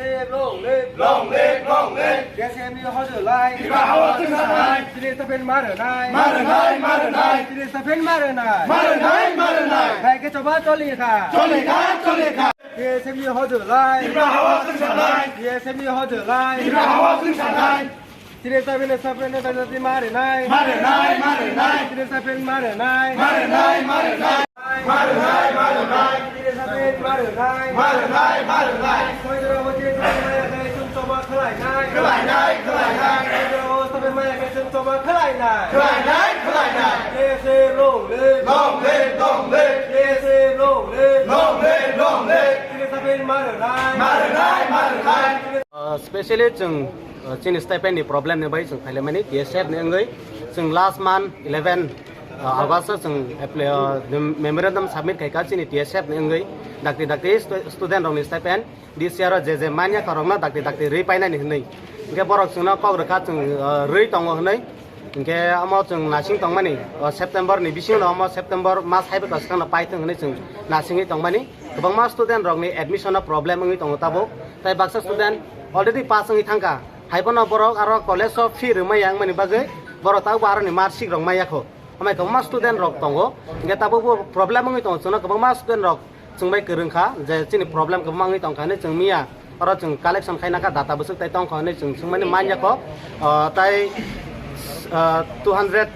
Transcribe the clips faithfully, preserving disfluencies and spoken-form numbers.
Long live, long live, long live. T S F ni hojolai. Tiba hawa tungsanai. Tini sapen maranai. Maranai, maranai. Tini sapen maranai. Maranai, maranai. Hai ke choba choli kha. Choli kha, choli kha. T S F ni hojolai. Tiba hawa tungsanai. T S F ni hojolai. Tiba hawa tungsanai. Tini sapen, sapen, sapen, maranai. Maranai, maranai. Tini sapen maranai. Maranai, maranai. Maranai, maranai. Tini sapen maranai. Maranai, maranai. Soidra wajir sapen maya kai sum choba khlainai. Khlainai, khlainai. Soidra sapen maya kai sum choba khlainai. Khlainai, khlainai. T S F long live. Long live, long live. T S F long live. Long live, long live. Tini sapen maranai. Maranai, maranai. Uh, specially chwng, uh, chini stipend ni problem ni bai chwng phailaimani T S F ni wngwi chwng last month eleven, uh, August o chwng apply, uh, mem-, memorandum submit khaikha chini T S F ni wngwi dakti dakti stu-, student rokni stipend this year o je je manya khorokno dakti dakti rwi painani hwnwi. Hwnkhe borok chwngno kok rwkha chwng, uh, rwi tongo hwnwi. Hwnkhe omo chwng nasing tongmani, o September ni bisingo omo September mas hai bwkha swkangno paithwng hwnwi chwng nasingwi tongmani. Kwbangma student rokni admission o problem wngwi tongo tabuk. Tai baksa student already pass wngwi thangkha. Hai phano borok aro college o fee rwmaya wngmani bagwi borok tabukbo aroni mark sheet rok maya kho. Hambai kwbangma student rok tongo. Hwnkhe tabukbo problem wngwi tongo chwngno kwbangma student rok chwng bai kwrwng kha je chini problem kwbangma wngwi tongkha hinwi chwng miya oro chwng collection khaina kha data bwswk tai tongkha hinwi chwng swngmani manya kho. Ah, tai, ah, two hundred,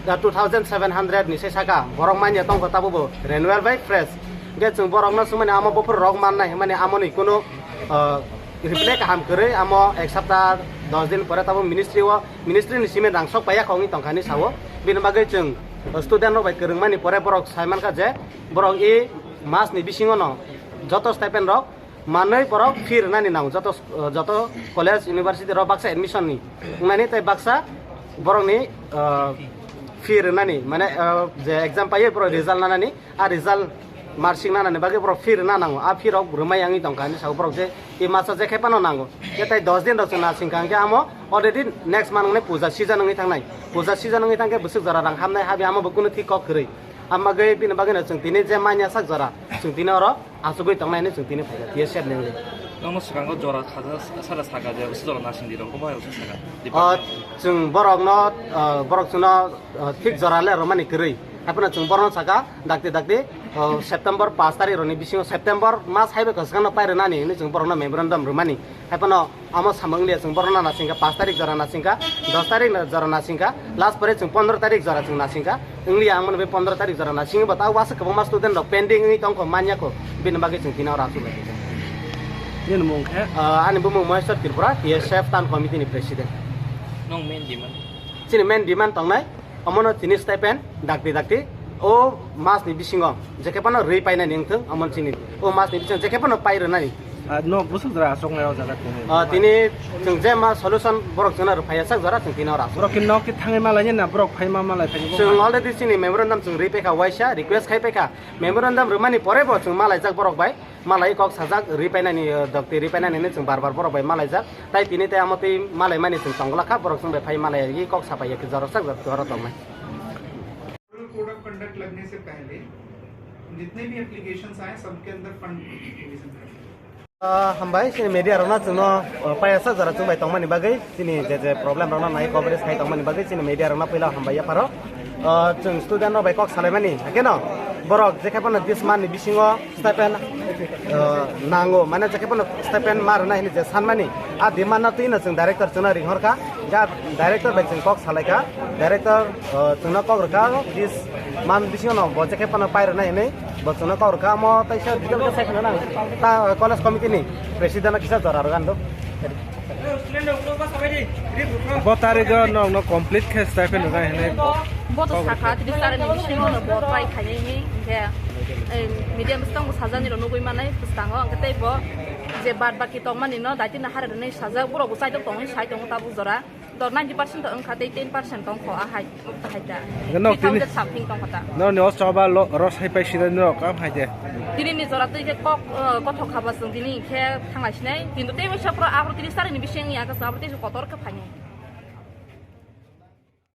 ah, two thousand seven hundred ni se saka borok manya tongkha tabukbo renewal bai fresh. Hwnkhe chwng borokno swngmani amo buphuru rok mannai hinmani amoni kunu, ah, reply kaham kwrwi amo ek sapta dos din pore tabuk ministry o, ministry ni simi rang sok paiya kho wngwi tongkha hinwi sao. Bini bagwi chwng student rok bai kwrwngmani pore borok sai mankha je borok e mas ni bisingo no joto stipend rok manwi borok fee rwnani nango, joto, joto college, university rok baksa admission ni wngnani tei baksa borokni, ah, fee rwnani, mane, ah, je exam paiwi borok result nanani, a result mark sheet nanani bagwi borok fee rwna nango, a fee rok rwmai wngwi tongkha hinwi sao borok je e masa je khe phano nango, je tai dos din rok chwng nasing kha hwnkhe amo already next month wngnai puja season wngwi thangnai, puja season wngwi thangkhe bwswk jora rang hamnai habi amo bo kunu thik kok kwrwi. Amo bagwi bini bagwino chwng tini je manya sak jora chwng tini oro achugwi tongnai hinwi chwng tini phaikha T S F ni wngwi. Nokno swkango jora khaja sara saka je usi jora nasing di rok obo hai usi saka. O chwng borokno, o borok chwngno, o thik jora le rwmani kwrwi. Haiphano chwng borokno saka dakti dakti, o September pash tarik rokni bisingo September mas hai bai kwchwngno pai rwnani hinwi chwng borokno memorandum rwmani. Haiphano amo samung liya chwng borokno nasingkha, pash tarik jora nasingkha, dos tarik jora nasingkha, last pore chwng pondro tarik jora chwng nasingkha. Wngliya ang mano be pondro tarik jora nasingwi bo ta waswk kwbangma student rok pending wngwi tongkho manya kho, bini bagwi chwng tini oro achuk lai kha. Nini mung khe? Ah, ani bumung Maheshwar Tripura, T S F Town Committee ni president. Nong main demand? Chini main demand tongnai, omono tini stipend dakti dakti o mas ni bisingo jekhe phano rwi painani wngthung, omo chini o mas ni bisingo jekhe phano pai rwnani. Ah, no, bwswk jora aswk nai o jaga tini. Ah, tini chwng je ma solution borok chwngno rwphaiya sak jora chwng tini oro aswk. Borok khe nok khe thangwi malai na, borok phai ma malai phai. Chwng already chini memorandum chwng rwi paikha waisa, request khai paikha. Memorandum rwmani pore bo chwng malaijak borok bai, malai kok sajak rwi painani, ah, dokti rwi painani hinwi chwng bar bar borok bai malaijak. Tai tini tai amo twi malai mani chwng tongla kha, borok chwng bai phai malai kok sapai ya khe jora sak jora tongnai. Code of conduct लगने से पहले जितने भी एप्लीकेशंस आए, सबके अंदर fund provision कर दिया। Ah, hambai, chini media rokno chwngno, ah, paiyasak jora chwng bai tongmani bagwi, chini je je problem rokno nai coverage khai tongmani bagwi, chini media rokno puila hambai yapharo. Ah, chwng student rok bai kok salaimani, hakeno borok jekhe phano this month ni bisingo stipend, ah, nango, mane jekhe phano stipend ma rwna hinwi je sanmani, a demand no twino chwng director chwngno ringhor kha, ja director bai chwng kok salai kha, director, ah, chwngno kok rwkha, this month bisingo no bo jekhe phano pai rwna hinwi bo chwngno kok rwkha, amo taisa detail khe sai khna nang ta college committee ni president no kisa jora rwgano. Bo tarigo nokno complete khe stipend rwna hinwi. Bo to sakha tris tarik ni bisingo no bo try khainai hinwi, hwnkhe, eh, media bwskango sajani rok nugwi manai bwskango, hwnkhe tei bo je bad baki tongmani no daitino hare rwnai sajak, borok bo chaitok tongwi sai tongo tabuk jora. Dor ninety percent to wngkha tei ten percent tongkho a hai, hai ta. Hwnkhe nok tini three thousand something tongkha ta. Nokni o choba lo, ro sai pai sida nok kam hai de. Tini ni jora tei je kok, eh, kothok khaba chwng tini khe thanglai sinai. Kintu tei waisa pro abro tini sari ni bising ya ka abro tei kotor khe phainai.